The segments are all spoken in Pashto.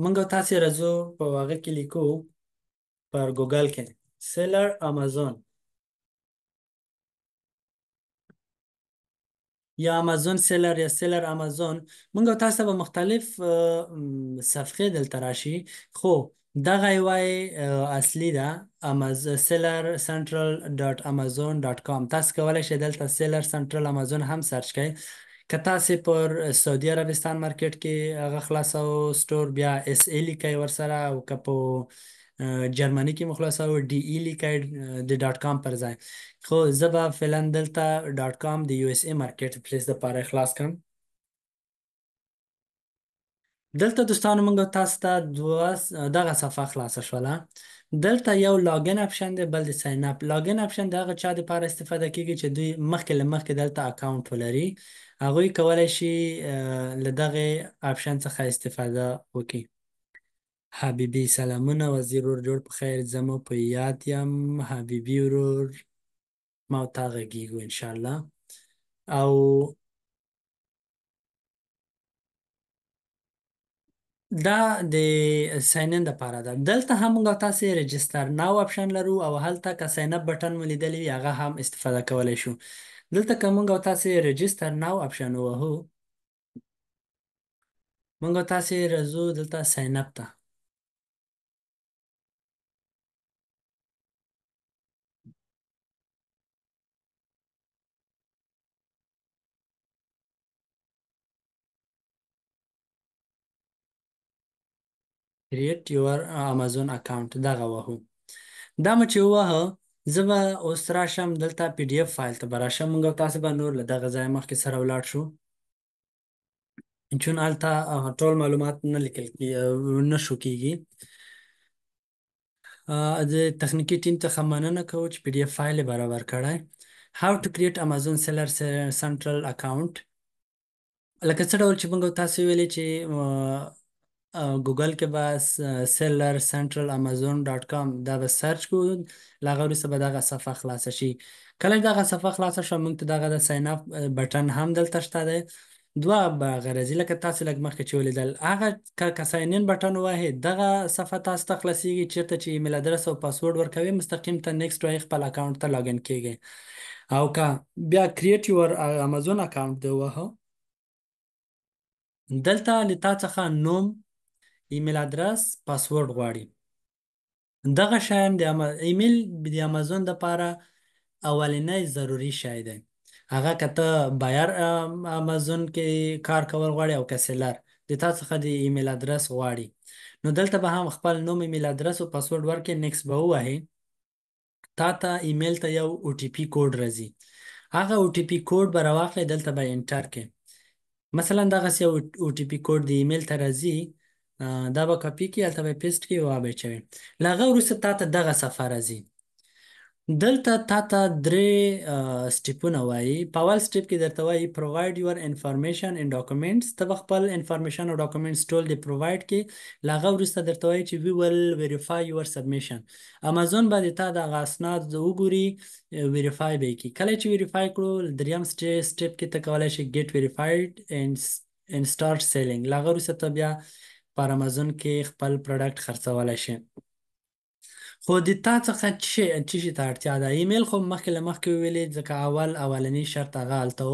موږ تاسو راځو په هغه کې لیکو پر ګوګل کې seller امازون یا امازون seller یا seller امازون، موږ تاسو به مختلف صفحې دلته راشي، خو دغه یوه اصلي ده sellercentral.amazon.com. تاسو کولی شئ دلته seller central امازون هم search کړئ. که تاسو پر سعودي عربستان market کې هغه خلاصو store، بیا SA لیکئ ورسره، او که په جرمني کې مو خلاصو DE لیکئ د .com پر ځای. خو زه به فعلا دلته .com د USA market place دپاره خلاص کړم. دلته دوستانو موږ تاسو ته دوه دغه صفحه خلاصه شوله. دلته یو login option دی، بل د sign up. Login option د هغه چا دپاره استفاده کیږي چې دوی مخکې له مخکې دلته account ولري، هغوی کولی شي له دغې option څخه استفاده وکړي. حبیبي سلامونه وزیر ورور، جوړ په خیر، زه مو په یاد یم حبیبي ورور، ما او تا غږیږو انشاءالله. او دا د sign in دپاره ده. دلته هم موږ تاسې register now option لرو، او هلته که sign up button مو لیدلی وي هغه هم استفاده کولی شو. دلته که موږ تاسې register now option ووهو، موږ تاسې راځو دلته sign up ته. Create your Amazon account دغه وهو. دا مو چې ووهه، زه به اوس راشم دلته PDF file ته به راشم. موږ تاسو به نور له دغه ځایه مخکې سره ولاړ شو، چون هلته ټول معلومات نه لیکل نه شو کیږي. د تخنیکي ټیم څخه مننه کوو چې PDF file یې برابر کړی. How to create Amazon Seller Central account. لکه څه ډول چې موږ تاسو ویلې چې ګوګل کې به seller central امازون .com دا به search کړو، له هغه وروسته به دغه صفحه خلاصه شي. کله چې دغه صفحه خلاصه شوه، موږ ته دغه د sign up button هم دلته شته دی. دوه به غرضي لکه تاسو لږ مخکې چې ولیدل، هغه که sign in button ووهې دغه صفحه تاسو ته خلاصیږي، چېرته چې email address او پاسورډ ورکوي، مستقیم ته next وایي، خپل account ته login کیږي. او که بیا create your Amazon account دی ووهه، دلته له تا څخه نوم، email address، password غواړي. دغه شیان د ایمیل د امازون دپاره اولنی ضروري شی دی. هغه که ته buyer امازون کې کار کول غواړي او که seller، د تا څخه د email address غواړي. نو دلته به هم خپل نوم، email address او پاسورډ ورکړې، next به ووهې. تا ته ایمیل ته یو OTP code راځي، هغه OTP code به راواخلې، دلته به enter کړې. مثلا دغسې یو OTP code د ایمیل ته راځي، دا به کاپي کړي، هلته به یې paste کړي او به یې چوي. له هغه وروسته تا ته دغه صفحه راځي. دلته تا ته درې step ونه وایي. په اول step کې درته وایي provide your information and documents، ته به خپل information او documents ټول دې provide کړي. له هغه وروسته درته وایي چې we will verify your submission. امازون به د تا دغه اسناد وګوري، verify به یې کړي. کله چې verify کړو، دریم step کې ته کولی شې get verified and start selling. له هغه وروسته ته بیا پر امازون کې خپل product خرڅولی شې. خو د تا څخه څه شي ته اړتیا ده؟ ایمیل خو مخکې له مخکې وویلې، ځکه اولنی شرط هغه هلته و.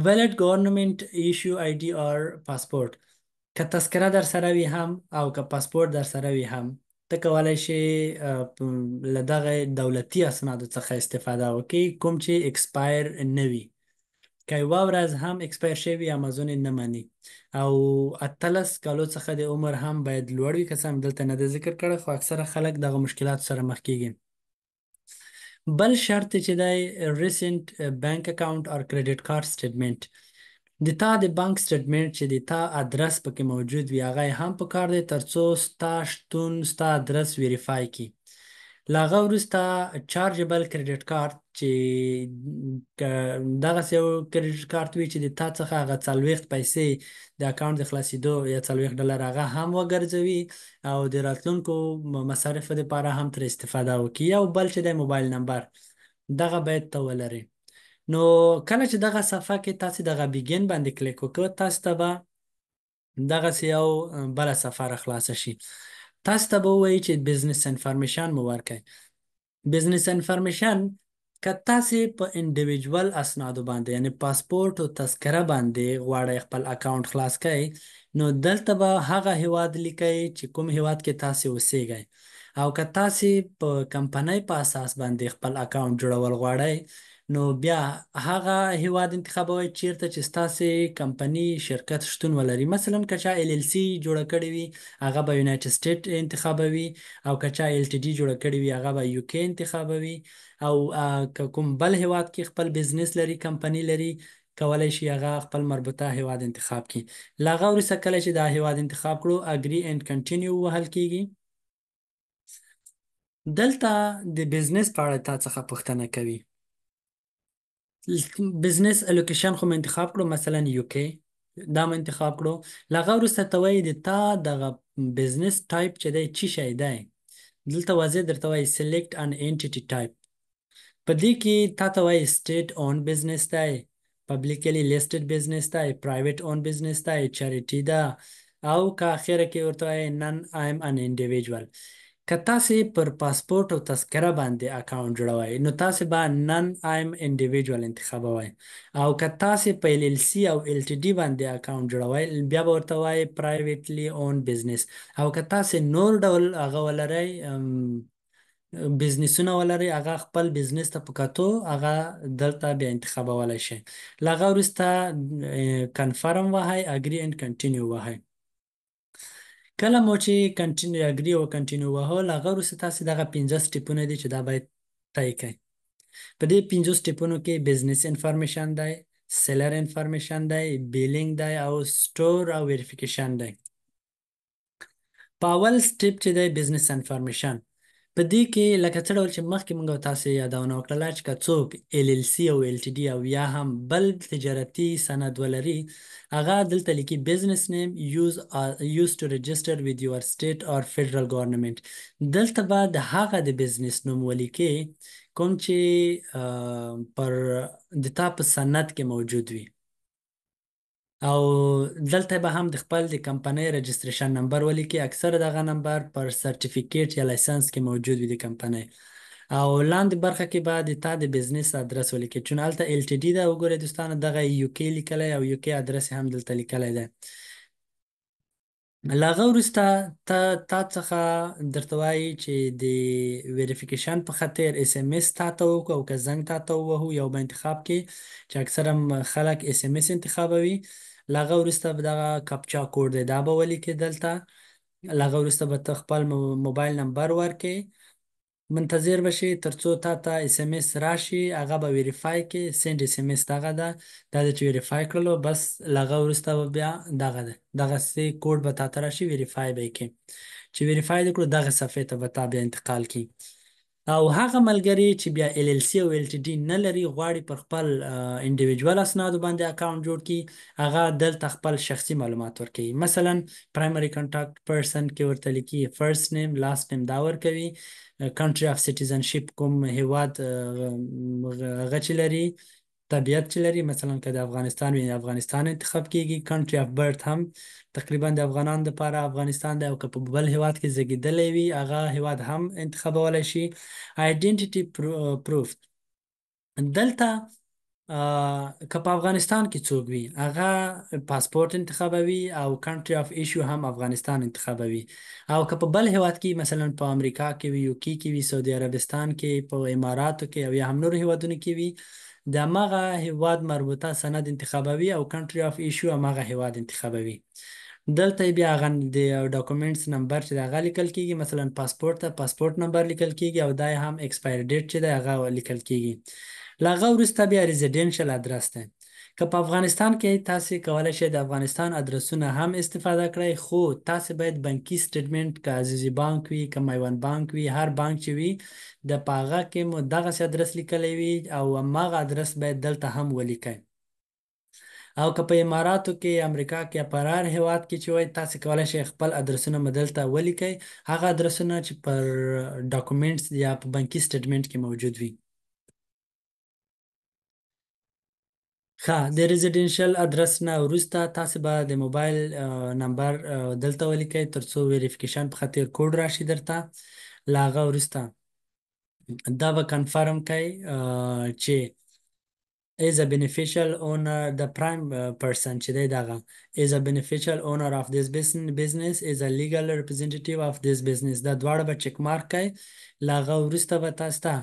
Valid government issue ID or passport، که تذکره در سره وي هم او که پاسپورت در سره وي هم، ته کولی شې له دغه دولتي اسنادو څخه استفاده وکړې، کوم چې expire نه وي. که یوه ورځ هم expire شوی وي، امازون یې نه مني. او 18 کالو څخه د عمر هم باید لوړ وي، که څه هم دلته نه دی ذکر کړی، خو اکثره خلک دغه مشکلاتو سره مخ کیږي. بل شرط چې دی recent bank account or credit card statement، د تا د بانک statement چې د تا ادرس پکې موجود وي، هغه یې هم پکار دی، ترڅو ستا شتون، ستا ادرس verify کړي. له هغه وروسته chargeable credit card، چې دغسې یو credit card وي چې د تا څخه هغه 40 پیسې د account د خلاصېدو یا $40 هغه هم وګرځوي او د راتلونکو مصارفو دپاره هم ترې استفاده وکړي. او بل چې دی mobile number، دغه باید ته ولرې. نو کله چې دغه صفحه کې تاسې دغه begin باندې کلیک وکړو، تاسې ته به دغسې یو بله صفحه راخلاصه شي. تاسو ته به ووایي چې business information مو ورکړئ. business information که تاسو په individual اسنادو باندې، یعنی پاسپورت او تذکره باندې غواړئ خپل account خلاص کړئ، نو دلته به هغه هیواد لیکئ چې کوم هیواد کې تاسو اوسیږئ. او که تاسو په کمپنۍ په اساس باندې خپل account جوړول غواړئ، نو بیا هغه هیواد انتخابوئ چیرته چې ستاسې کمپنی شرکت شتون ولري. مثلا که چا LLC جوړه کړې وي هغه به United State انتخابوي، او که چا LTD جوړه کړې وي هغه به UK انتخابوي، او که کوم بل هیواد کې خپل business لري، کمپنی لري، کولی شي هغه خپل مربوطه هیواد انتخاب کړي. له هغه وروسته کله چې دا هیواد انتخاب کړو، agree and continue وهل کیږي. دلته د business په اړه تا څخه پوښتنه کوي. business location خو مې انتخاب کړو، مثلا UK دا مې انتخاب کړو. له هغه وروسته ته وایي د تا دغه business type چې دی چی شی دی، دلته واضح درته وایي select an entity type. په دې کې تا ته وایي state owned business دی، publicly listed business دی، private owned business دی، charity ده، او که اخره کې ورته وایي none، I'm an individual. که تاسې پر پاسپورت او تذکره باندې account جوړوئ نو تاسې به none، I'm individual انتخابوئ، او که تاسې په LLC او LTD باندې account جوړوئ بیا به ورته وایي privately owned business، او که تاسې نور ډول هغه ولرئ، business ونه ولرئ، هغه خپل business ته په کتو هغه دلته بیا انتخابولی شئ. له هغه وروسته confirm وهئ، agree and continue وهئ. کله مو چې continue، agree او continue وهو، له هغه وروسته تاسې دغه 5 step ونه دي چې دا باید طی کړئ. په دې 5 step ونو کې business information دی، seller information دی، billing دی، او store او verification دی. په اول step چې دی business information، په دې کې لکه څه ډول چې مخکې موږ تاسې یادونه وکړله چې که څوک LLC او LTD او یا هم بل تجارتي سند ولري، هغه دلته لیکي business name use to register with your state or federal government. دلته به د هغه د business نوم ولیکي کوم چې پر د تا په سند کې موجود وي، او دلته به هم د خپل د کمپنۍ registration number ولیکي. اکثره دغه نمبر پر certificate یا license کې موجود وي د کمپنۍ. او لاندې برخه کې به د تا د business ادرس ولیکي، چون هلته LTD ده. وګورئ دوستانو، دغه UK لیکلی او UK ادرس هم دلته لیکلی دی. له هغه وروسته تا څخه درته وایي چې د verification په خاطر SMS تا ته وکړو او که زنګ تا ته ووهو، یو به انتخاب کې چې اکثره خلک SMS انتخابوي. له هغه وروسته به دغه captcha code دی دا به ولیکې دلته. له هغه وروسته به ته خپل mobile number ورکې، منتظر به شي تر څو تا ته SMS راشي، هغه به verify کې، send SMS دغه ده، دا چې verify کړلو بس. له هغه وروسته به بیا دغه ده، دغسې کوډ به تا ته راشي، verify به یې کړې. چې verify دې کړو دغه صفحې ته به تا بیا انتقال کړي. او هغه ملګري چې بیا LLC او LTD نه لري، غواړي پر خپل individual اسنادو باندې account جوړ کړي، هغه دلته خپل شخصي معلومات ورکوي. مثلا primary contact person کې ورته لیکي first name، last name دا ورکوي، country of citizenship کوم هیواد هغه چې لري، تابعیت چې لري، مثلا که د افغانستان وي افغانستان انتخاب کیږي. country of birth هم تقریبا د افغانانو دپاره افغانستان دی، او که په بل هیواد کې زیږېدلی وي هغه هیواد هم انتخابولی شي. identity proof دلته که په افغانستان کې څوک وي هغه پاسپورت انتخابوي او country of issue هم افغانستان انتخابوي، او که په بل هیواد کې مثلا په امریکا کې وي، UK کې وي، سعودي عربستان کې، په اماراتو کې او یا هم نورو هیوادونو کې وي، د هماغه هیواد مربوطه سند انتخابوي او country of issue هماغه هیواد انتخابوي. دلته بیا هغه د documents number چې هغه لیکل کیږي، مثلا پاسپورت ته پاسپورت نمبر لیکل کیږي او دا هم expire date چې دی هغه لیکل کیږي. له هغه وروسته بیا residential address دی. که په افغانستان کې تاسې کولی شئ د افغانستان ادرسونه هم استفاده کړئ، خو تاسې باید بانکي statement، که عزیزي بانک وي، که میوند بانک وي، هر بانک چې وي د په هغه کې مو دغسې ادرس لیکلی وي او هماغه ادرس باید دلته هم ولیکئ. او که په اماراتو کې، امریکا کې، په هر هیواد کې چې وای تاسې کولی شئ خپل ادرسونه مو دلته ولیکئ، هغه ادرسونه چې پر documents یا په بانکي statement کې موجود وي. ښه، د residential address نه وروسته تاسو به د موبایل نمبر دلته ولیکئ ترڅو verification په خاطر کوډ راشي درته. له هغه وروسته دا به confirm کړئ چې is a beneficial owner، the prime person چې دی دغه is a beneficial owner of this business، is a legal representative of this business، دا دواړه به check mark کړئ. له هغه وروسته به تاسو ته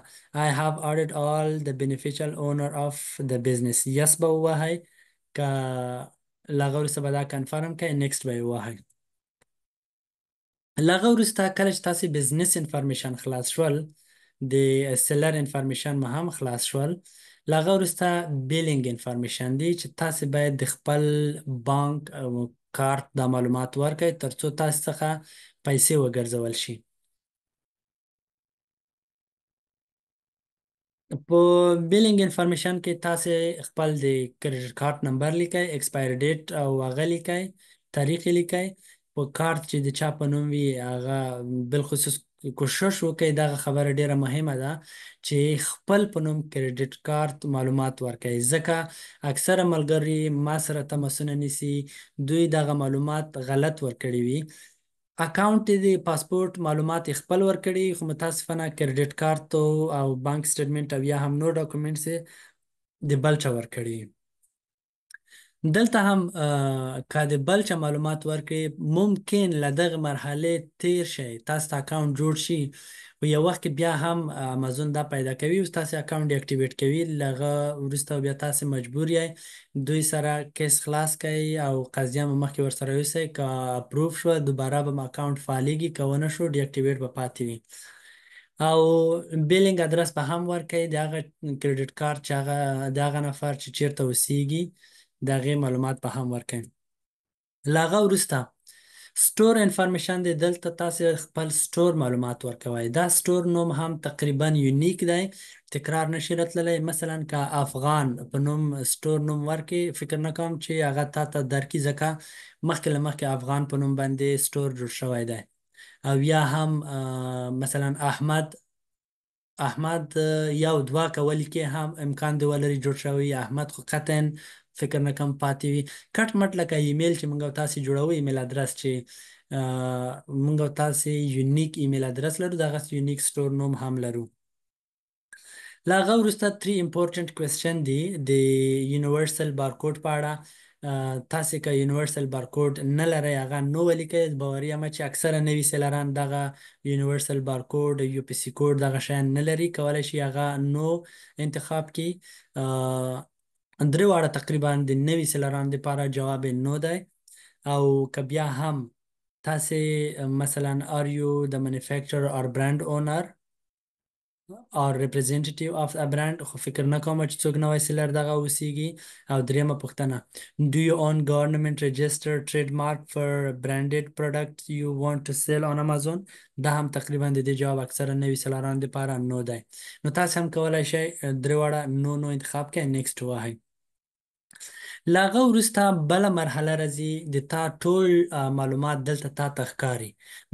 I have added all the beneficial owner of the business، yes به ووهئ. که له هغه وروسته به دا confirm کړئ، next به یې ووهئ. له هغه وروسته کله چې تاسې business information خلاص شول، د seller information مو هم خلاص شول، له هغه وروسته billing information دی چې تاسې باید د خپل بانک او کارت دا معلومات ورکړئ ترڅو تاسې څخه پیسې وګرځول شي. په billing information کې تاسې خپل د credit card number لیکئ، expiry date او هغه لیکئ، تاریخ یې لیکئ. په کارت چې د چا په نوم وي هغه بالخصوص کوشش وکړئ، دغه خبره ډیره مهمه ده چې خپل په نوم credit card معلومات ورکړئ، ځکه اکثره ملګري ما سره تماسونه نیسي، دوی دغه معلومات غلط ورکړي وي. account د پاسپورت معلومات یې خپل ورکړي، خو متاسفانه credit card او bank statement او یا هم نور documents یې د بل چا ورکړي. دلته هم که د بل چا معلومات ورکړي ممکن له دغه مرحلې تیر شئ، تاسو ته account جوړ شي، خو یو وخت کې بیا هم امازون دا پیدا کوي او ستاسو account deactivate کوي. له هغه وروسته بیا تاسو مجبور یئ دوی سره case خلاص کړئ او قضیه مو مخکې ورسره یوسئ. که approve شوه دوباره به مو account فعالېږي، که ونه شو deactivate به پاتې وي. او billing address به هم ورکړئ د هغه credit card چې هغه د هغه نفر چې چیرته اوسیږي د هغې معلومات به هم ورکړئ. له هغه وروسته store information دی، دلته تاسو خپل store معلومات ورکوئ. دا store نوم هم تقریبا unique دی، تکرار نشي راتللی. مثلا که افغان په نوم store نوم ورکړي فکر نه کوم چې هغه تا ته درکړي، ځکه مخکې له مخکې افغان په نوم باندې store جوړ شوی دی. او یا هم مثلا احمد، احمد یو دوه که ولیکې هم امکان دی ولري جوړ شوی، احمد خو قطعا فکر نه کوم پاتې وي. کټ مټ لکه ایمیل چې موږ او تاسې جوړوو، email address چې موږ او تاسې unique email address لرو، دغسې unique store نوم هم لرو. له هغه وروسته 3 important question دی د universal barcode په اړه. تاسې که universal barcode نه لرئ هغه no ولیکئ. باوري یم چې اکثره نوي seller ان دغه universal barcode، UPC code دغه شیان نه لري، کولی شي هغه no انتخاب کړي. درې واړه تقریبا د نوي seller ان دپاره جواب یې no دی. او که بیا هم تاسې مثلا are you the manufacturer or brand owner or representative of a brand، خو فکر نه کوم چې څوک نوی seller دغه اوسیږي. او درېیمه پوښتنه do you own government registered trademark for branded product you want to sell on Amazon، دا هم تقریبا د دې جواب اکثره نوي seller ان دپاره no دی. نو تاسو هم کولی شئ درې واړه no no انتخاب کړئ، next ووهئ. له هغه وروسته بله مرحله راځي، د تا ټول معلومات دلته تا ته ښکاري،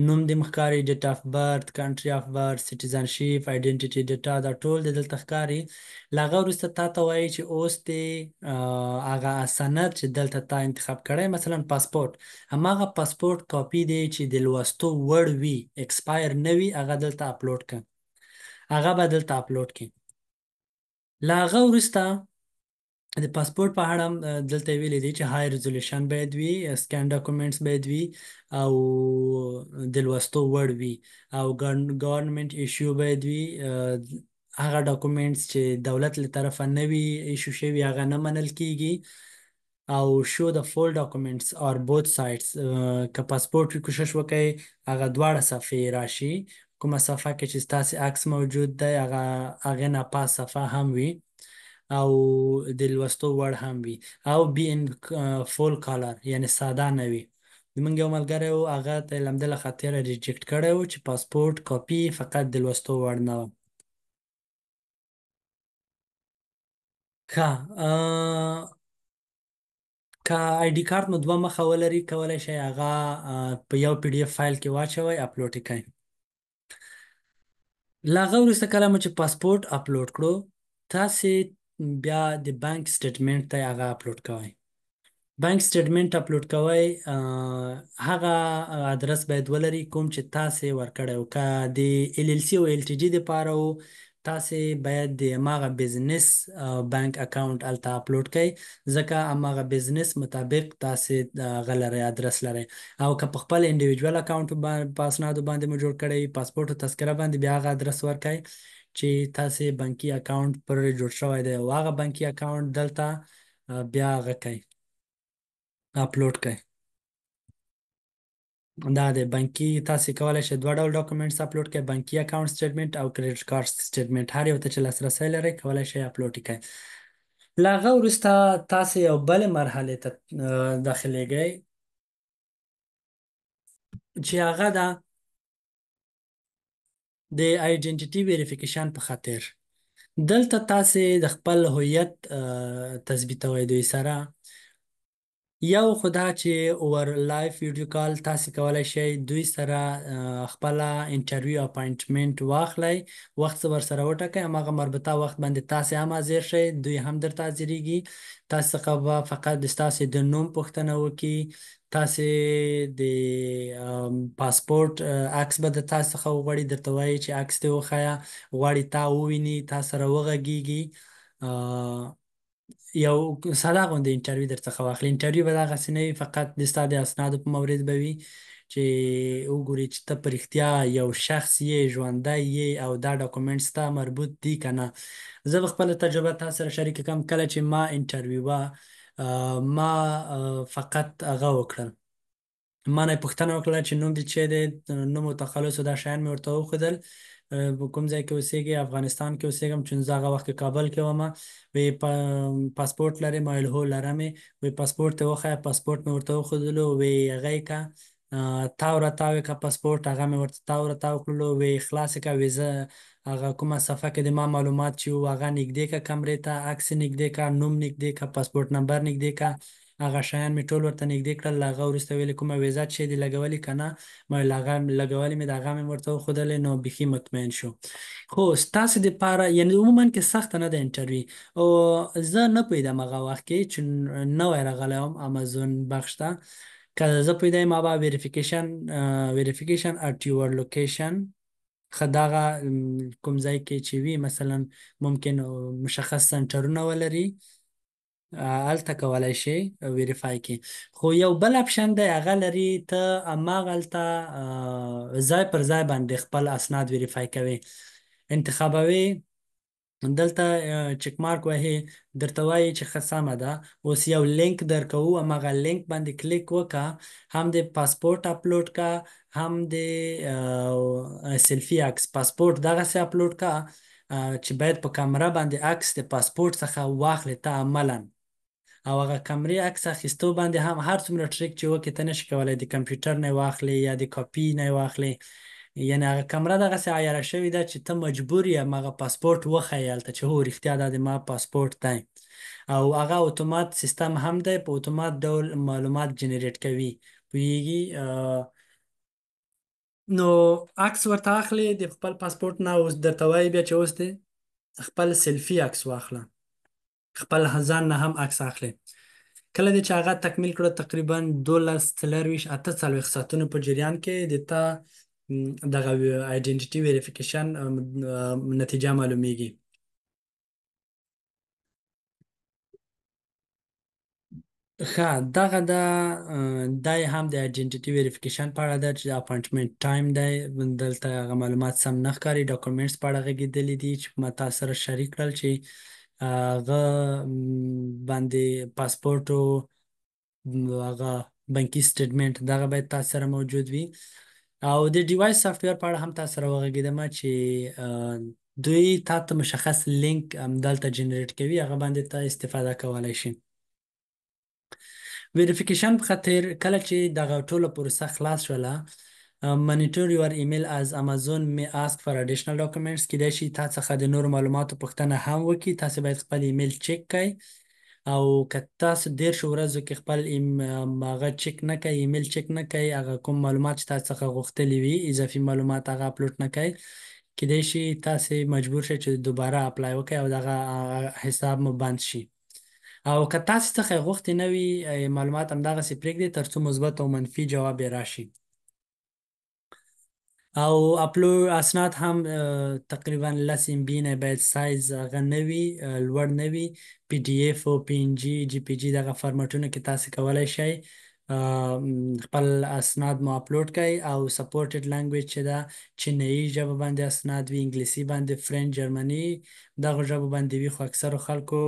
نوم دې ښکاري، date of birth، country of birth، citizenship، identity data، دا ټول دې دلته ښکاري. له هغه وروسته تا ته وایي چې اوس دې هغه سند چې دلته تا انتخاب کړی، مثلا پاسپورت، هماغه پاسپورت کاپي دی چې د لوستو وړ وي، expire نه وي، هغه دلته اپلوډ کړه، هغه به دلته اپلوډ کړي. له هغه وروسته د پاسپورت په اړه دلته ویلي دي چې high resolution باید وي، scan documents باید وي او د لوستو وړ وي، او government issue باید وي. هغه documents چې دولت له طرفه نه وي issue شوي هغه نه منل کیږي. او show the full documents or both sides، که پاسپورت وي کوشش وکړئ هغه دواړه صفحې راشي، کومه صفحه کې چې ستاسې عکس موجود دی هغه هغې نه پاس صفحه هم وي او د لوستو وړ هم وي، او be in full color، یعنی ساده نه وي. زمونږ یو ملګری و هغه ته یې له همدې له خاطره reject کړی و چې پاسپورت کاپي فقط د لوستو وړ نه وه. ښه، که ID card مو دوه مخه ولري کولی شئ هغه په یو PDF file کې واچوئ، اپلوډ یې کړئ. له هغه وروسته کله مو چې پاسپورت اپلوډ کړو، تاسې بیا د بانک سټیټمنټ ته هغه اپلوډ کوئ. بانک سټیټمنټ اپلوډ کوئ، هغه ادرس باید ولري کوم چې تاسو ورکړی و. که د ال ال سی او ال ټي جی دپاره و، تاسو باید د هماغه بزنس بانک اکاونټ هلته اپلوډ کړئ، ځکه هماغه بزنس مطابق تاسو هغه لرئ، ادرس لرئ. او که په خپل انډیویډوال اکاونټ په اسنادو باندې مو جوړ کړی وي، پاسپورټ او تذکره باندې، بیا هغه ادرس ورکړئ چې تاسو بانکي اکاونټ پر جوړ شوی دی، او هغه بانکي اکاونټ دلته بیا هغه کړئ، اپلوډ کړئ. دا د بانکي تاسو کولای شئ دوه ډول ډاکومنټس اپلوډ کړئ، بانکي اکاونټ سټیټمنټ او کریډټ کارت سټیټمنټ. هر یو ته چې لاسرسی لرئ کولای شئ اپلوډ یې کړئ. له هغه وروسته تاسو یو بلې مرحلې ته داخلېږئ چې هغه ده د آیډنټیټي ویریفیکیشن په خاطر. دلته تاسو د خپل هویت تثبیتوئ دوی سره. یو خو دا چې over live video call تاسو کولای شئ دوی سره خپله انټرویو اپاینټمنټ واخلئ، وخت څه ورسره وټاکئ، هماغه مربوطه وخت باندې تاسو هم حاضر شئ، دوی هم درته حاضرېږي. تاسو څخه به فقط د ستاسو د نوم پوښتنه وکړي، تاسو د پاسپورټ عکس به د تاسو څخه وغواړي، درته وایي چې عکس دې وښیه، غواړي تا وویني، تا سره وغږېږي. یو ساده غوندې انټرویو در څخه واخلي. انټرویو به دغسې نه وي، فقط د ستا د اسنادو په مورد به وي چې وګوري چې ته په رښتیا یو شخص یې، ژوندی یې، او دا ډاکومنټ ستا مربوط دي که نه. زه به خپله تجربه تا سره شریکه کړم. کله چې ما انټرویو وه، ما فقط هغه وکړل، ما نه یې پوښتنه وکړه چې نوم دې چی دی، نوم او تخلص او دا شیان مې ورته وښودل، په کوم ځای کې اوسېږې؟ افغانستان کې اوسېږم، چون زه هغه وخت کې کابل کې وم. وی پاسپورټ لرې؟ ما ویل هو لرم یې. وی پاسپورټ ته وښیه، پاسپورټ مې ورته وښودلو. وی هغه یې که تاو را تاو یې که پاسپورټ، هغه مې ورته تاو را تاو کړلو. وی خلاص یې که، وی زه هغه کومه صفحه کې د ما معلومات چې وو هغه نږدې که کمرې ته، عکس یې نږدې که، نوم نږدې که، پاسپورټ نمبر نږدې که، هغه شیان مې ټول ورته نږدې کړل. له هغه وروسته ویلې کومه ویزه چې دې لګولې که نه؟ ما ویل هغه لګولې مې ده، هغه مې ورته وښودلې، نو بیخي مطمئن شو. خو ستاسو دپاره یعنې عموما کې سخته نه ده انټرویو، او زه نه پوهېدم هغه وخت کې چې نوی راغلی وم امازون بخش ته، که زه پوهېدی ما به ویریفیکیشن اټ یور لوکیشن، ښه دغه کوم ځای کې چې وي مثلا ممکن مشخص سنټرونه ولري، هلته کولی شي ویریفای کړي. خو یو بل اپشن دی هغه لري، ته هماغلته ځای پر ځای باندې خپل اسناد ویریفای کوي، انتخابوي، دلته چک مارک وهي، درته وایي چې ښه سمه ده، اوس یو لینک درکوو، هماغه لینک باندې کلیک وکړه، هم د پاسپورټ اپلوډ کا، هم د سیلفي عکس. پاسپورټ دغسې اپلوډ کا چې باید په کمره باندې عکس د پاسپورټ څخه واخلې ته عملاً، او هغه کمرې عکس اخیستو باندې هم هر څومره ټریک چې وکړې ته نشي کولی د کمپیوټر نه یې واخلې یا د کاپي نه یې واخلې، یعنې هغه کمره دغسې عیاره شوې ده چې ته مجبور یې هماغه پاسپورټ وښیې هلته چې هو رښتیا دا د ما پاسپورټ دی. او هغه اتومات سیستم هم دی، په اتومات ډول معلومات جنریټ کوي، پوهېږي؟ نو عکس ورته اخلې د خپل پاسپورټ نه، اوس درته وایي بیا چې اوس دې خپل سیلفي عکس واخله، خپل ځان نه هم عکس اخلې. کله دې چې هغه تکمیل کړو تقریبا 12 24 48 ساعتونو په جریان کې د تا دغه آیډنټیټي ویریفیکیشن نتیجه معلومیږي. ښه دغه ده، دا یې هم د آیډنټیټي ویریفیکیشن په اړه ده چې د اپوینټمنټ ټایم دی، دلته هغه معلومات سم نه ښکاري، ډاکومنټس په اړه غږېدلي دي چې ما تاسو سره شریک کړل چې هغه باندې پاسپورټ او هغه بانکي سټیټمنټ دغه باید تاسو سره موجود وي. او د ډیوایس سافټویر په اړه هم تاسو سره وغږېدم چې دوی تا ته مشخص لینک دلته جنریټ کوي، هغه باندې ته استفاده کولی شي. ویریفیکیشن په خاطر کله چې دغه ټوله پروسه خلاص شوله، monitor your email as Amazon may ask for additional documents، کیدای شي تا څخه د نورو معلوماتو پوښتنه هم وکړي، تاسو باید خپل ایمیل چک کړئ. او که تاسو 30 ورځو کې خپل هغه چک نه کړئ، ایمیل چک نه کړئ، هغه کوم معلومات چې تاسو څخه غوښتلي وي اضافي معلومات هغه اپلوډ نه کړئ، کیدای شي تاسې مجبور شئ چې دوباره apply وکړئ او دغه حساب مو بند شي. او که تاسې څخه یې غوښتي نه وي معلومات همدغسې پرېږدئ تر څو مثبت او منفي جواب یې راشي. او اپلوډ اسناد هم تقریبا 10 MB نه باید سایز هغه نه وي، لوړ نه وي. پی ډي اف او پی ان جی، جی پی جی دغه فارمټونو کې تاسو کولای شئ خپل اسناد مو اپلوډ کړئ. او supported language چې ده چینایي ژبه باندې اسناد وي، انګلیسي باندې، فرنچ، جرمني دغه ژبه باندې وي. خو اکثرو خلکو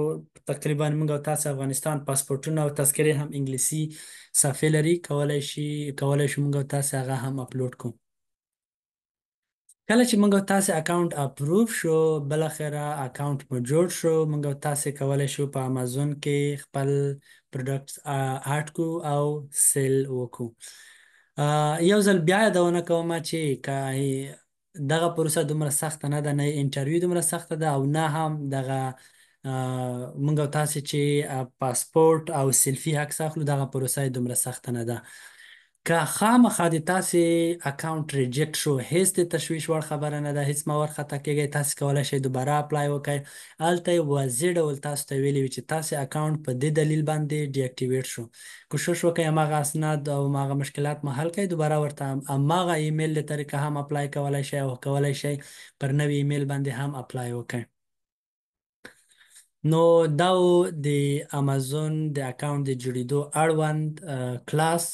تقریبا موږ او تاسو افغانستان پاسپورتونه او تذکرې هم انګلیسي صفحې لري، کولای شو موږ او تاسو هغه هم اپلوډ کړو. کله چې موږ او تاسو account approve شو، بالاخره account مو جوړ شو، موږ او تاسو کولای شو په امازون کې خپل products add کو او sell وکړو. یو ځل بیا یادونه کوم چې که دغه پروسه دومره سخته نه ده، نه interview دومره سخته ده او نه هم دغه موږ او تاسو چې پاسپورت او سیلفي عکس اخلو دغه پروسه یې دومره سخته نه ده. که خامخا د تاسې account reject شو، هیڅ د تشویش وړ خبره نه ده، هیڅ مه ورخطا کېږئ. تاسې کولی شئ دوباره apply وکړئ. هلته یې واضح ډول تاسو ته ویلي وي چې تاسې account په دې دلیل باندې deactivate شو. کوشش وکړئ هماغه اسناد او هماغه مشکلات مو حل کړئ، دوباره ورته هماغه ایمیل له طریقه هم apply کولی شئ او کولی شئ پر نوي ایمیل باندې هم apply وکړئ. نو دا و د امازون د account د جوړېدو اړوند کلاس.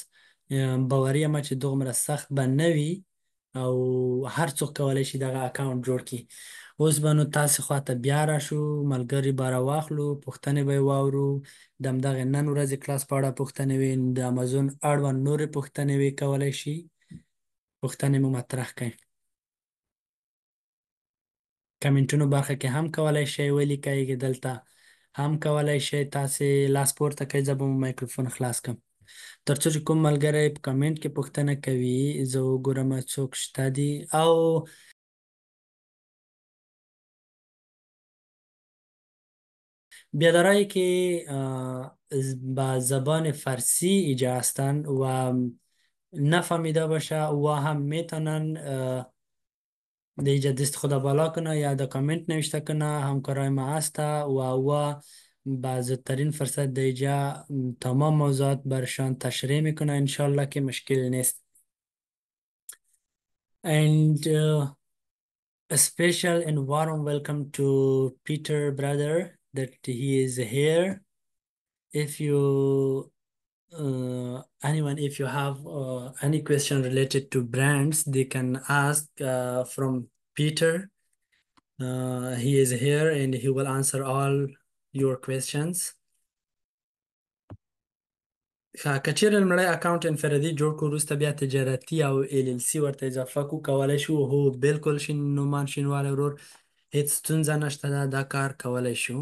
باوري یم چې دومره سخت به نه وي او هر څوک کولی شي دغه account جوړ کړي. اوس به نو تاسې خواته بیا راشو، ملګري به راواخلو، پوښتنې به یې واورو، د همدغې نن ورځې کلاس په اړه پوښتنې وي، د امازون اړوند نورې پوښتنې وي، کولی شي پوښتنې مو مطرح کړئ. کمنټونو برخه کې هم کولی شئ ولیکئ، دلته هم کولی شئ تاسې لاس پورته کړئ، زه به مو مایکروفون خلاص کړم تر څو چې کوم ملګری په کمنټ کې پوښتنه کوي زه وګورم څوک شته دي. او بیادرایی که با زبان فارسی ایجا هستن و نفهمیده باشه و هم میتونن د اینجا دست خدا بالا کنه یا د کامنت نوشته کنه، همکارای ما هسته و با زودترین فرصت د اینجا تمام موضوعات برشان تشریح میکنه انشالله که مشکل نیست. And a special and warm welcome to Peter brother that he is here. If you anyone, if you have any question related to brands, they can ask from Peter. He is here and he will answer all your questions. که چیرې لومړی account انفرادي جوړ کړو، وروسته بیا تجارتي او LLC ورته اضافه کړو، کولی شو؟ هو بالکل شین نومان شینوالی ورور، هیڅ ستونزه نشته ده، دا کار کولی شو.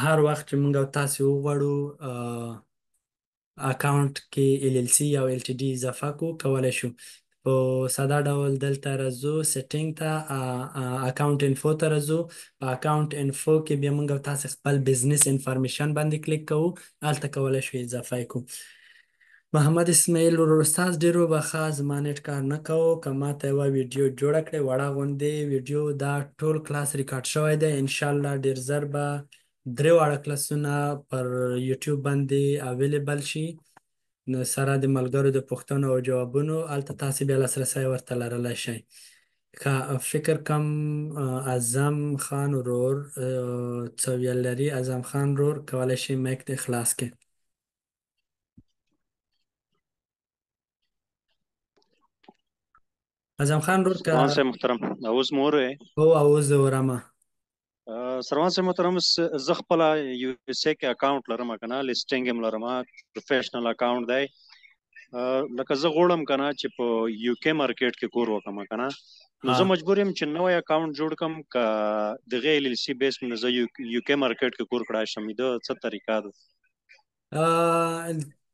هر وخت چې موږ او تاسې وغواړو account کې LLC او LTD اضافه کړو، کولی شو. په ساده ډول دلته راځو setting ته، account info ته راځو. په account info کې بیا موږ او تاسې خپل business information باندې کلیک کوو، هلته کولی شو اضافه یې کړو. محمد اسماعیل ورور استاد ډېر وبخښه، زما نېټ کار نه کوو، که ما ته یوه ویډیو جوړه کړې وړه غوندې ویډیو. دا ټول کلاس ریکارډ شوی دی، انشاءالله ډېر زر به درې واړه کلاسونه پر یوټیوب باندې available شي، نو سره د ملګرو د پوښتنو او جوابونو هلته تاسې بیا لاسرسی ورته لرلی شئ. که فکر کم اعظم خان ورور څه ویل لري، اعظم خان ورور کولی شي mic دې خلاص کړي. اعظم خان ورور که سروان صاحب محترم اوس مو اورئ؟ هو اوس زه اورم. سروان صاحب محترم، زه خپله USA کې account لرم که نه، listing هم لرم، professional account دی. لکه زه غواړم که نه چې په UK market کې کور وکړم که نه، نو زه مجبور یم چې نوی account جوړ کړم، که دغې LLC base مې زه UK market کې کور کړای شم، دا څه طریقه ده؟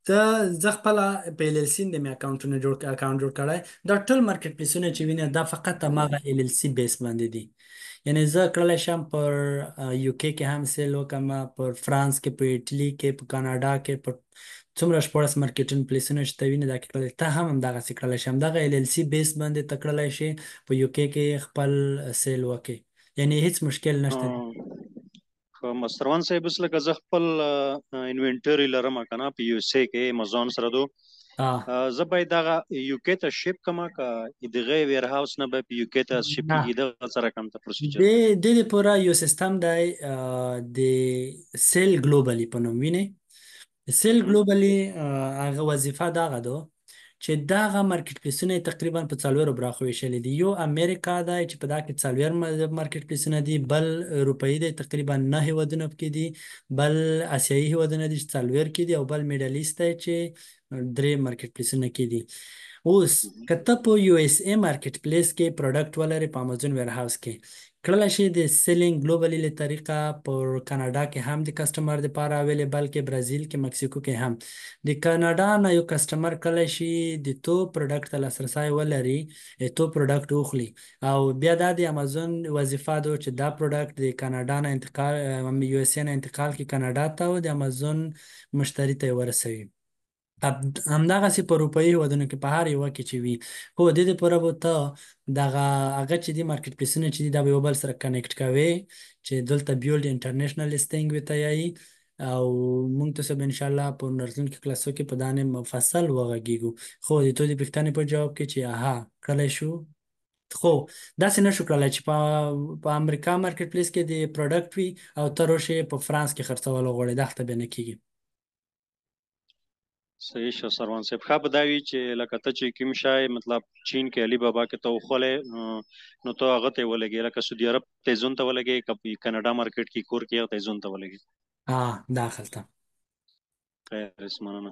ته زه خپله په LLC باندې مې اکاونټونه جوړ account جوړ کړی. دا ټول market place ونه چې وینې دا فقط هماغه LLC base باندې دي. یعنی زه کړلی شم پر یو کې کې هم sell وکم، پر فرانس کې، په اټلی کې، په کاناډا کې، په څومره 16 مارکیټینګ پلیسونه چې ته وینې دا کې کړلی، ته هم همدغسې کړلی شې، همدغه ال ال سی بیس باندې ته کړلی شې په یو کې کې خپل sell وکې، یعنی هیڅ مشکل نشته. ښه مستروان صاحب، اوس لکه زه خپل inventory لرم که نه په یو اس ای کې امیزون سره دو، زه باید دغه یو کې ته ship کما که دغه warehouse نه به یو کې ته ship کیږي؟ دغه څه رقم ته procedure؟ د دې پورا یو سیستم دی د Sell Globally په نوم، وینې؟ Sell Globally هغه وظیفه دغه ده چې دغه مارکیټ پلیسونه تقریبا په څلورو برخو ویشلي دي. یو امریکا دی چې په دا کې 4 مارکیټ پلیسونه دي، بل اروپایي دی تقریبا 9 هیوادونه پکې دي، بل اسیایي هیوادونه دي چې 4 کې دي، او بل Middle East دی چې 3 مارکیټ پلیسونه کې دي. اوس که ته په یو اس ای مارکیټ پلیس کې product ولرې په امازون warehouse کې، کړلی شي د Selling Globally له طریقه پر کاناډا کې هم د customer دپاره available کې، برازیل کې، مکسیکو کې هم. د کاناډا نه یو customer کړلی شي د تو product ته لاسرسی ولري، تو product وخلي، او بیا دا د امازون وظیفه ده چې دا product د کاناډا نه انتقال، یو اس ای نه انتقال کې کاناډا ته او د امازون مشتري ته یې ورسوي. همدغسې په اروپایي هېوادونو کې په هر یوه کې چې وي، هو د دې دپاره به ته دغه هغه چې دي مارکیټ پلیسونه چې دي دا به یو بل سره connect کوې چې دلته build international listing ورته یایي، او موږ تاسو به انشاءالله په راتلونکي کلاسو کې په دانې مفصل وغږېږو. خو د تو د پوښتنې په جواب کې چې اها کړلی شو، خو داسې نه شو کړلی چې په امریکا مارکیټ پلیس کې د product وي او ته روشې په فرانس کې خرڅول غواړې، دلته بیا نه کېږي. صحیح شو سروان صاحب. ښه به دا وي چې لکه ته چې کوم شی مطلب چین کې علي بابا کې ته وخولې نو ته هغه ته ولګې، لکه سعودي عرب ته زون ته ولګې، که په کاناډا مارکیټ کې کور کې هغه ته زون ته ولګې. دا خلته. خیر مننه.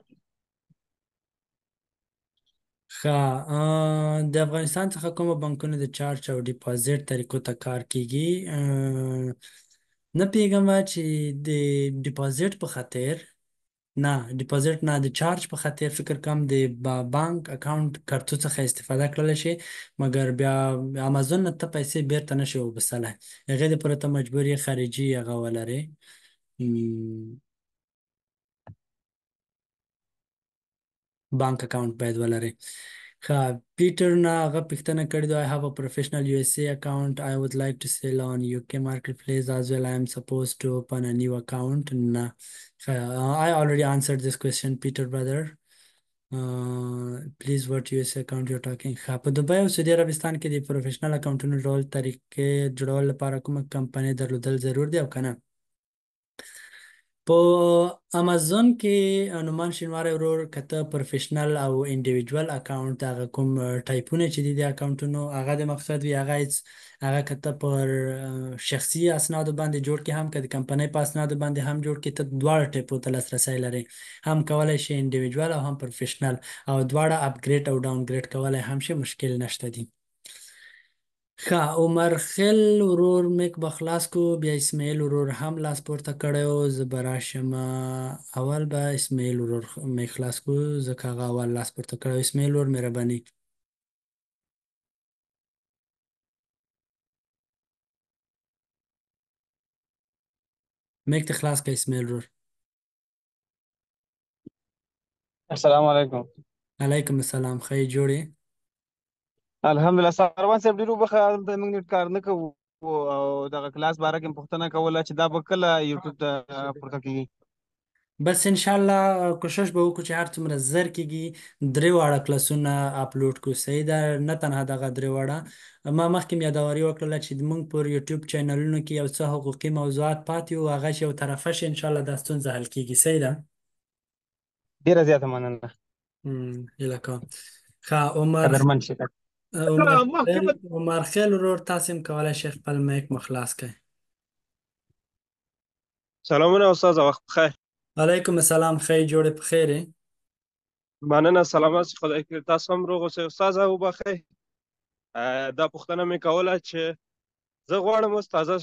ښه، د افغانستان څخه کومو بانکونو د charge او deposit طریقو ته کار کیږي؟ نه پوهېږم چې د deposit په خاطر، نه deposit نه، د charge په خاطر فکر کوم د بانک account کارتو څخه استفاده کړلی شي، مګر بیا امازون نه ته پیسې بیرته نه شي وبسلی، هغې دپاره ته مجبور یې خارجي هغه ولرې. بانک account باید ولرې. ښه، پیټر نه هغه پوښتنه کړې ده، I have a professional USA account, I would like to sell on UK marketplace as well, I am supposed to open a new account. نه، ښه، I already answered this question Peter brother. Please what USA account you're talking. ښه، په دوبۍ او سعودي عربستان کې د professional اکاونټونو جوړول طریقې جوړولو لپاره کومه کمپنۍ درلودل ضرور دی او که نه؟ په امازون کې نومان شینواری ورور، که ته professional او individual account هغه کوم ټایپونه چې دي د اکاونټونو هغه د مقصد وي، هغه هیڅ هغه که ته پر شخصي اسنادو باندې جوړ کې هم، که د کمپنۍ په اسنادو باندې هم جوړ کې، ته دواړه ټایپو ته لاسرسی لرې، هم کولی شې individual او هم professional، او دواړه upgrade او downgrade کولی هم شې، مشکل نشته دي. ښه، عمر خیل ورور mic به خلاص کو، بیا اسماعیل ورور هم لاس پورته کړی و، زه به راشم. اول به اسماعیل ورور mic خلاص کو، ځکه هغه اول لاس پورته کړی و. اسماعیل ورور مهرباني. mic ته خلاص کړه اسماعیل ورور. السلام علیکم. علیکم السلام، ښه یې جوړ یې؟ الحمدلله ساروان صاحب، ډېر وبخښه، دلته موږ نیټ کار نه کوو، او دغه کلاس باره کې پوښتنه کوله چې دا به کله یوټیوب ته پورته کېږي؟ بس انشاءالله کوشش به وکړو چې هر څومره زر کېږي درې واړه کلاسونه اپلوډ کړو. صحیح ده، نه تنها دغه درې واړه، ما مخکې مې یادوري وکړله چې موږ پر یوټیوب چینلونو کې یو څه حقوقي موضوعات پاتې وو، هغه چې یو طرفه شي انشاءالله دا ستونزه حل کېږي. صحیح ده، ډېره زیاته مننه. هیله کوم. ښه، عمر قدرمن شي. عمر خیل ورور، تاسو هم کولی شئ خپل mic مو خلاص کړئ. سلامونه استاد، وخت بخیر. علیکم السلام، ښه یې جوړې په خیر یې؟ مننه، سلامت شئ، خدای کړي تاسو هم روغ اوسئ. استاد وبخښئ، دا پوښتنه مې کوله چې زه غواړم اوس تازه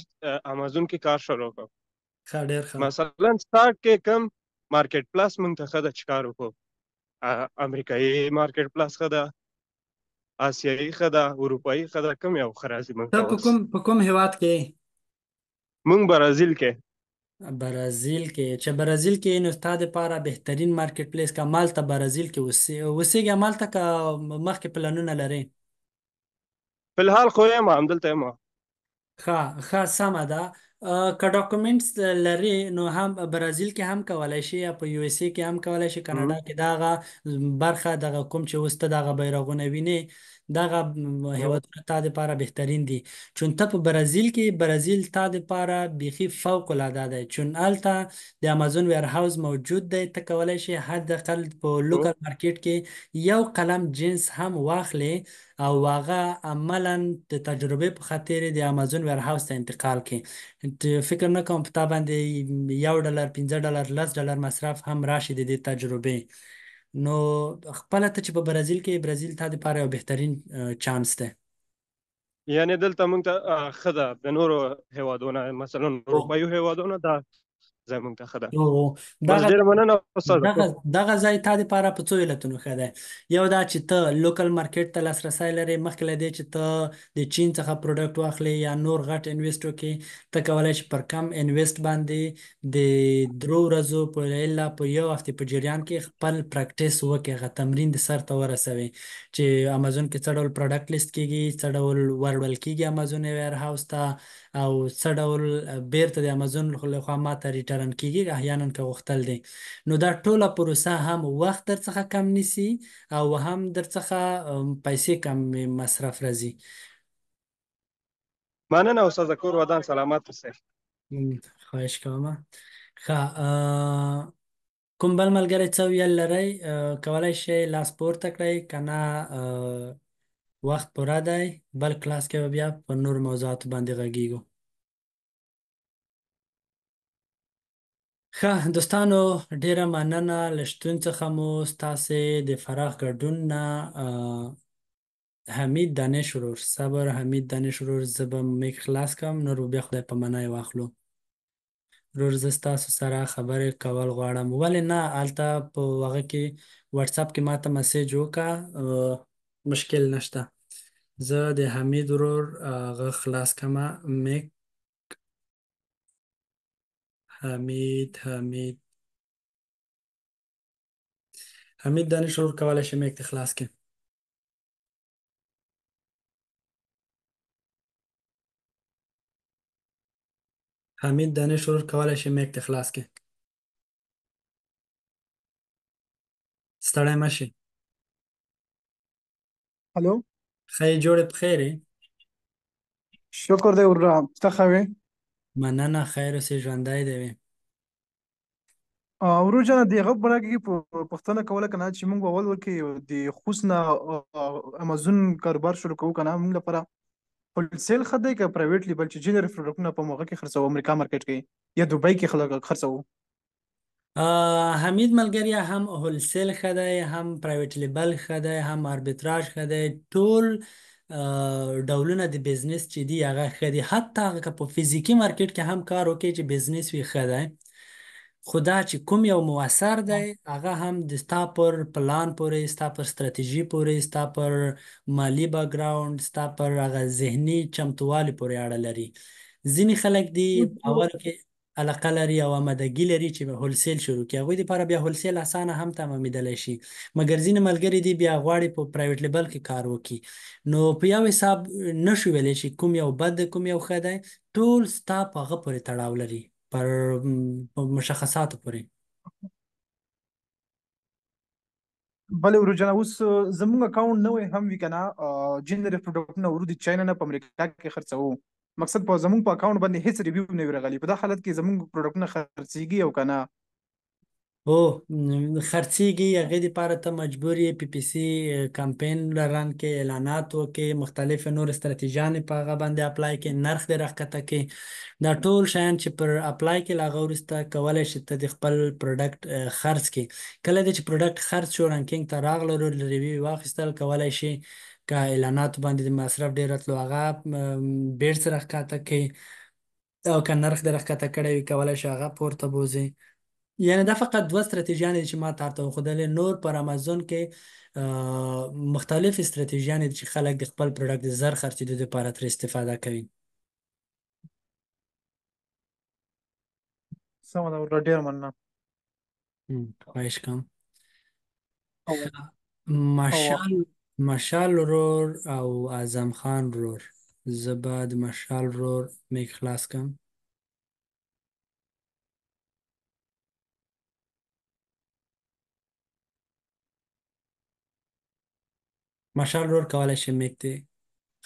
امازون کې کار شروع کړم. ښه، ډېر ښه. مثلا سټارټ کې کوم مارکیټ پلس مونږ ته ښه ده چې کار وکړو؟ امریکایي مارکیټ پلس ښه ده آسیایي ښه ده، اروپایي ښه ده، کوم یو ښه راځي موږ ته ته په اوس؟ کوم په کوم هیواد کې؟ موږ برازیل کې. برازیل کې، چې برازیل کې نو ستا دپاره بهترین مارکیټ پلیس که مالته برازیل کې اوسېږې مالته که مخکې پلانونه لرې؟ فلحال خو یم همدلته یم. ښه ښه، سمه ده. که ډاکومنټس لرې نو هم برازیل کې هم کولای شي، یا په یو اس ای کې هم کولای شي، کاناډا کې دغه برخه دغه کوم چې اوس ته دغه بیرغونه وینې دغه هیوادونه تا دپاره بهترین دي. چون ته په برازیل کې، برازیل تا دپاره بیخي فوق العاده دی، چون هلته د امازون ویرهاوس موجود دی. ته کولای شي حد اقل په لوکل مارکیټ کې یو قلم جنس هم واخلې او هغه عملا د تجربې په خاطر د امازون ویرهاوس ته انتقال کړي. فکر نه کوم په تا باندې $1، $5، $10 مصرف هم راشي د دې تجربې. نو خپله ته چې په برازیل کې، برازیل تا دپاره یو بهترین چانس دی. یعنی دلته موږ ته ښه ده د نورو هیوادونه، مثلا اروپایي هیوادونه دا ځای موږ ته ښه ده. بس ډېره مننه استاد. دغه ځای تا دپاره په څو علتونو ښه دی. یو دا چې ته لوکل مارکیټ ته لاسرسی لرې، مخکې له دې چې ته د چین څخه پروډکټ واخلې یا نور غټ انویسټ وکړې، ته کولای شې پر کم انویسټ باندې د 3 ورځو په الا په یو هفتې په جریان کې خپل پریکټیس وکړې، هغه تمرین د سر ته ورسوې چې امازون کې څه ډول پروډکټ لیست کیږي، څه ډول وروړل کیږي امازون ویر هاوس ته، او څه ډول بیرته د امازون لخوا ماته ریټرن کیږي احیانا که غوښتل دی. نو دا ټوله پروسه هم وخت در څخه کم نیسي او هم در څخه پیسې کم مصرف راځي. مننه استاد، کور ودان، سلامت اوسئ. خواهش کوم. ښه، کوم بل ملګری څه ویل لرئ؟ کولای شئ لاس پورته کړئ، که نه وخت پوره دی، بل کلاس کې به بیا په نور موضوعاتو باندې غږیږو. ښه دوستانو، ډیره مننه له شتون څخه مو، ستاسې د فراغ ګډون نه. حمید دانش ورور، صبر حمید دانش ورور، زه به میک خلاص کړم، نور به بیا خدای په منای واخلو. ورور زه ستاسو سره خبرې کول غواړم. ولې نه، هلته په هغه کې واتساپ کې ماته مسیج وکړه، مشکل نشته. زه د حمید ورور هغه خلاص کړم. میک حمید، حمید، حمید دانش ورور کولی شي میک دې خلاص کړي. حمید دانش ورور کولی شي میک دې خلاص کړي. ستړی مه شي. هلو. ښه یې جوړې په خیر یې؟ شکر دی وروره، ته ښه وې؟ مننه، خیر اوسې، ژوندی دی وې. ورور جانه، د هغه په باره کې پوښتنه کوله که نه چې موږ اول ورکې د خوست نه امازون کاروبار شروع کوو که نه، موږ لپاره هولسیل ښه دی که پرایویټ لیبل چې جنریک پروډکټونه په هغه کې خرڅوو، امریکا مارکیټ کې یا دوبۍ کې خلک خرڅوو؟ حمید ملګریا، هم هولسیل ښه دی، هم پرایویټ لیبل ښه دی، هم آربیتراژ ښه دی، ټول ډولونه د بزنس چې دي هغه ښه دي. حتی هغه که په فزیکي مارکیټ کې هم کار وکړي چې بزنس وي ښه دی، خو دا چې کوم یو موثر دی هغه هم د ستا پر پلان پورې، ستا پر ستراتیژي پورې، ستا پر مالي بکګراوند، ستا پر هغه ذهني چمتووالي پورې اړه لري. ځینې خلک دي په اول کې علاقه لري او آمادګي لري چې هولسیل شروع کړي، هغوی دپاره بیا هولسیل اسانه هم تمامیدلی شي. مګر ځینې ملګري دي بیا غواړي په پرایویټ لیبل کې کار وکړي. نو په یو حساب نشو ویلی چې کوم یو بد دی کوم یو ښه دی، ټول ستا په هغه پورې تړاو لري، پر مشخصاتو پورې. بله ورور جانه، اوس زموږ اکاونټ نوی هم وي که نه، جنریک پروډکټونه ورو د چاینا نه په امریکا کې خرڅوو، مقصد په زموږ په اکاونټ باندې هیڅ ریویو نه وي راغلی، په دا حالت کې زموږ پروډکټونه خرڅیږي او که نه؟ هو خرڅیږي، هغې دپاره ته مجبور یې پی پی سی کمپین رن کې، اعلانات وکړې، مختلفې نور استراتیژیانې په هغه باندې اپلای کړې، نرخ دې راښکته کړې، دا ټول شیان چې پر اپلای کړې له هغه وروسته کولی شې ته د خپل پروډکټ خرڅ کړې. کله دې چې پروډکټ خرڅ شو، رنکینګ ته راغله، ریویو یې واخیستل، کولی شې که اعلاناتو باندې د مصرف ډېر راتلو هغه بیرته راښکته کړې، او که نرخ دې راښکته کړی وي کولی شې هغه پورته بوځې. یعنی دا فقط دوه ستراتیژیانې دي چې ما تاسو ته وښودلې. نور پر امازون کې مختلف ستراتیژیانې دي چې خلک د خپل پروډکټ د زر خرڅېدو لپاره ترې استفاده کوي. سمه ده وروره، ډېره مننه. خواهش کوم. او مشال مشال ورور او اعظم خان ورور، زه به د مشال ورور میک خلاص کم. مشال ورور کولای شي میک دې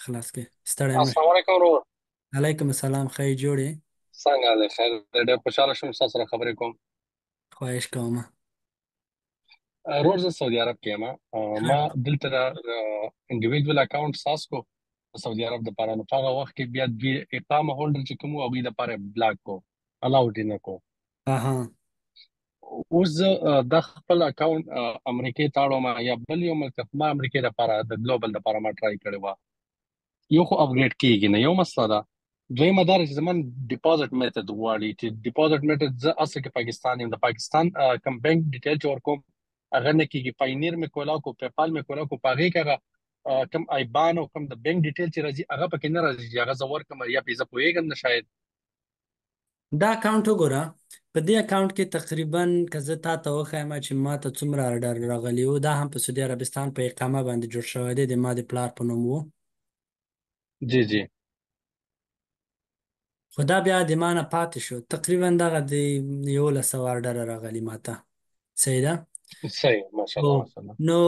خلاص کړي. ستړی مه شې. السلام علیکم ورور. علیکم السلام، ښه یې جوړ یې؟ څنګه دی؟ خیر دی؟ ډېر خوشحاله شوم تاسو سره خبرې کوم. خواهش کوم. ورور زه سعودي عرب کې یم. ما دلته د انډیویډوال اکاونټ ساز کو د سعودي عرب د پاره، نو په هغه وخت کې بیا دوی اقامه هولډر چې کوم وو هغوی دپاره یې بلاک کو، الاوډ یې نه کو. اها. اوس زه دا خپل اکاونټ امریکې ته اړوم یا بل یو ملک ته؟ ما امریکې دپاره د ګلوبل دپاره ما ټرای کړې وه، یو خو اپګریډ کیږي نه، یو مسله ده. دویمه دا چې زمون ډیپوزټ میتھډ غواړي، چې ډیپوزټ میتھډ زه اصل کې پاکستان یم، د پاکستان کوم بانک ډیټیل چې ورکوم هغه نه کیږي. پاینیر مې کولا کو، پیپال مې کولا کو، په هغې کې هغه کوم آیبان او کوم د بانک ډیټیل چې راځي هغه پکې نه راځي چې هغه زه ورکړم یا پې زه پوهېږم نه شاید. دا اکاونټ وګوره، په دې اکاونټ کې تقریبا که زه تا ته وښایم چې ما ته څومره ارډر راغلي وو، دا هم په سعودي عربستان په اقامه باندې جوړ شوی دی، د ما د پلار په نوم وو. جی جی. خو دا بیا د ما نه پاتې شو، تقریبا دغه د 1100 ارډر راغلي ما ته. صحیح ده؟ صحیح، ماشاءالله ماشاءالله. نو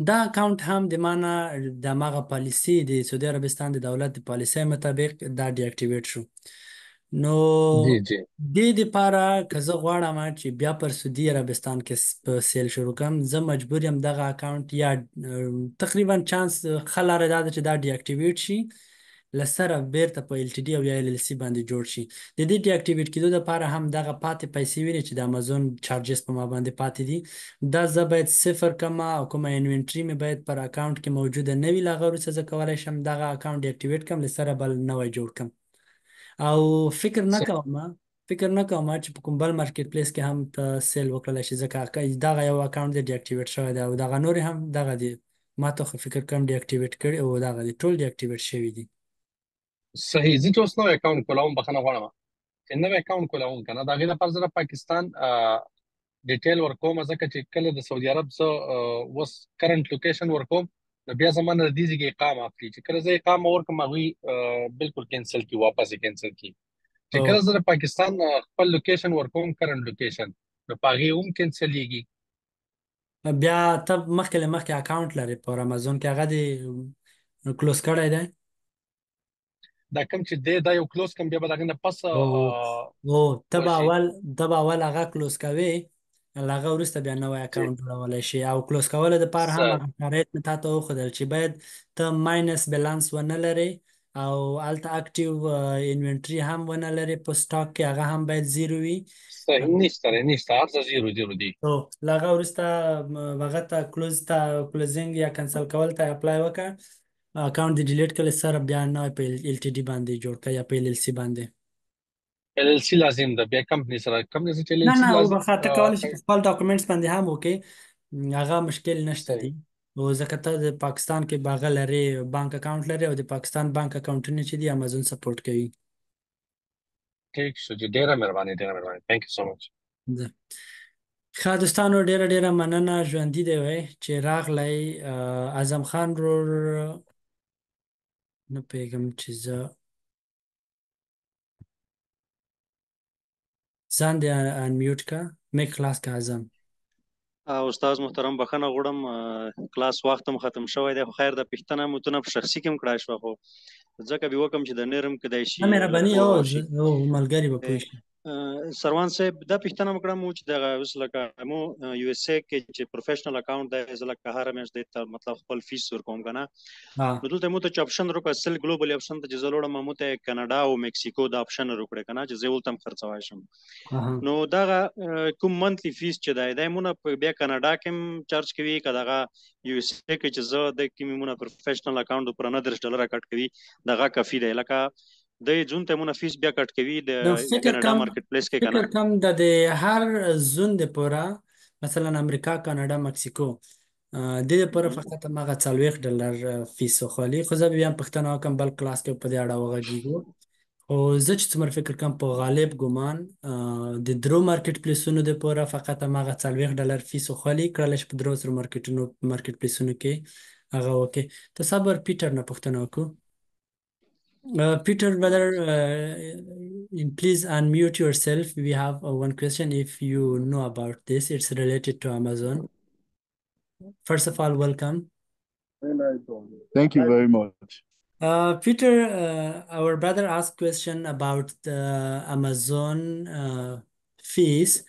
دا اکاونټ هم د ما نه د هماغه پالیسي د سعودي عربستان د دولت د پالیسۍ مطابق دا ډي اکټیویټ شو. نو جی جی. دې دپاره که زه غواړم چې بیا پر سعودي عربستان کې په سیل شروع کړم، زه مجبور یم دغه اکاونټ یا تقریبا چانس ښه لاره دا ده چې دا ډي اکټیویټ شي، له سره بیرته په ال ټي ډي او یا ال ال سي باندې جوړ شي. د دې ډي اکټیویټ کېدو دپاره هم دغه پاتې پیسې ویني چې د امازون چارجز په ما باندې پاتې دي، دا زه باید صفر کړم او کومه انوینټري مې باید پر اکاونټ کې موجوده نه وي، له هغه وروسته زه کولی شم دغه اکاونټ ډي اکټیویټ کړم، له سره بل نوی جوړ کړم. او فکر نه کوم فکر نه کوم چې په کوم بل مارکیټ پلیس کې هم ته سیل وکړلی شي، ځکه دغه یو اکاونټ دی ډي اکټیویټ شوی دی او دغه نورې هم دغه دي، ما ته خو فکر کوم ډي اکټیویټ کړي او دغه دي ټول ډي اکټیویټ شوي دي. صحیح، زه چې اوس نوی اکاونټ کولاوم، بخښنه غواړم چې نوی اکاونټ کولاوم که نه، د هغې لپاره زه د پاکستان ډیټیل ورکوم، ځکه چې کله د سعودي عرب زه اوس کرنټ لوکیشن ورکوم نو بیا زما نه د دې ځای کې اقامه اخلي، چې کله زه اقامه ورکړم هغوی بالکل کینسل کړي، واپس یې کینسل کړي. چې کله زه د پاکستان خپل لوکیشن ورکوم کرنټ لوکیشن، نو په هغې هم کینسلېږي. بیا ته مخکې له مخکې اکاونټ لرې پر امازون کې، هغه دې کلوز کړی دی؟ دا کوم چې دی دا یو کلوز کوم، بیا به د هغې نه پس او ته به اول ته به اول هغه کلوز کوې، له هغه وروسته بیا نوی اکاونټ جوړولی شي. او کلوز کولو دپاره هم هغه شرایط مې تا ته وښودل چې باید ته ماینس بیلانس ونه لرې او هلته اکټیو انوینټري هم ونه لرې په سټاک کې، هغه هم باید زیرو وي. صحیح، نشته دی، نشته، هر څه زیرو زیرو دي. نو له هغه وروسته هغه ته کلوز ته کلوزینګ یا کنسل کول ته اپلای وکړه، اکاونټ دې ډیلیټ کړل سره بیا نوی په ال ټي ډي باندې جوړ کړه یا په ال ال سي باندې. ال ال سي لازم ده بیا کمپنی سره، کمپنی سره چې ال نه ال سي نه لازم وبخښه، ته کولی شې په خپل ډاکومنټس باندې هم وکړې، هغه مشکل نشته صحیح دی. او ځکه ته د پاکستان کې به هغه لرې، بانک اکاونټ لرې او د پاکستان بانک اکاونټونه چې دي امازون سپورټ کوي. ټیک شو جی، ډیره مهرباني، ډیره مهرباني، ثانک یو سو مچ. ده. ښه دوستانو، ډیره ډیره مننه، ژوندي دی وای چې راغلی. اعظم خان ورور نه پوهېږم چې زه ځان دې انمیوټ که، میک خلاص که اعظم. استاد محترم بخښنه غواړم، کلاس وخت هم ختم شوی دی، خو خیر د پښتنه متونه په شخصي کې هم کړای شو، خو ځکه به وکم چې د نرم کدای شي نه مهرباني، لږ او پوه شي. او ملګری به پوه شي. سروان صاحب دا پښتنه وکړم چې دغه اوس لکه مو یو اس ای کې چې پروفیشنل اکاونټ دی، زه لکه هر میاشت دی ته مطلب خپل فیس ورکوم کنه، نو دلته مو ته چې اپشن ورکړ سل ګلوبل اپشن ته چې زه لوړم، مو ته کاناډا او مکسیکو دا اپشن ورکړ کنه چې زه ولته هم خرڅوای شم. نو دغه کوم منثلی فیس چې دی دا مونږ په بیا کاناډا کې هم چارج کوي که دغه یو اس ای کې چې زه د کې مونږ پروفیشنل اکاونټ پر نه 30 ډالر کټ کوي، دغه کافي دی. لکه د زون ته مونږ فیس بیا کټ کوي د نو فکر کاناډا کم مارکیټ پلیس کې کنه. فکر کم د دې هر زون د پوره، مثلا امریکا، کاناډا، مکسیکو، د دې لپاره فقط هماغه $40 فیس وخالي. خو زه به بیا هم پوښتنه وکړم، بل کلاس کې په دې اړه وغږیږو. خو زه چې څومره فکر کوم په غالب ګمان د درو مارکیټ پلیسونو د پوره فقط هماغه $40 فیس وخالي، کړلی شي په درو سرو مارکیټونو مارکیټ پلیسونو کې هغه وکړي. ته صبر پیټر نه پوښتنه وکړو. Peter, brother, please unmute yourself. We have one question if you know about this. It's related to Amazon. First of all, welcome. Thank you very much. Peter, our brother asked question about the Amazon fees.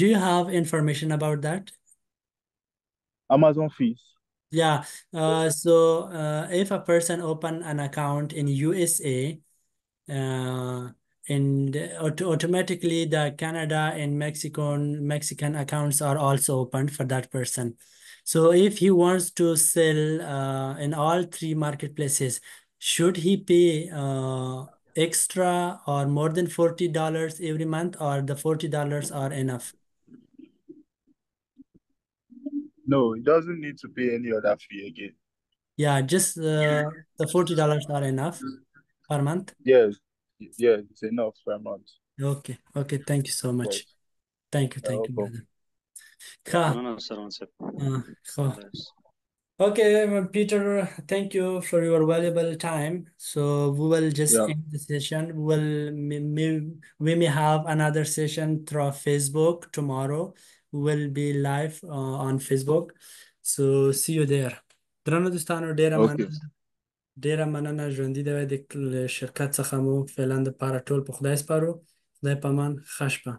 Do you have information about that? Amazon fees? Yeah. So if a person open an account in USA, and automatically the Canada and Mexican accounts are also opened for that person. So if he wants to sell in all three marketplaces, should he pay extra or more than $40 every month, or the $40 are enough? No, he doesn't need to pay any other fee again. Yeah, just the $40 are enough per month? Yes, yeah, it's enough per month. Okay, okay, thank you so much. Yes. Thank you, thank you, You're welcome. brother. Ka. No, no, sir, one sec. Kha. Okay, Peter, thank you for your valuable time. So we will just end the session. We may have another session through Facebook tomorrow. We will be live on Facebook. So see you there. درنو دوستانو، ډیره مننه، ډیره مننه. ژوندي دی د شرکت څخه مو فعلا دپاره ټول په خدای سپارو. خدای په امان، ښه شپه.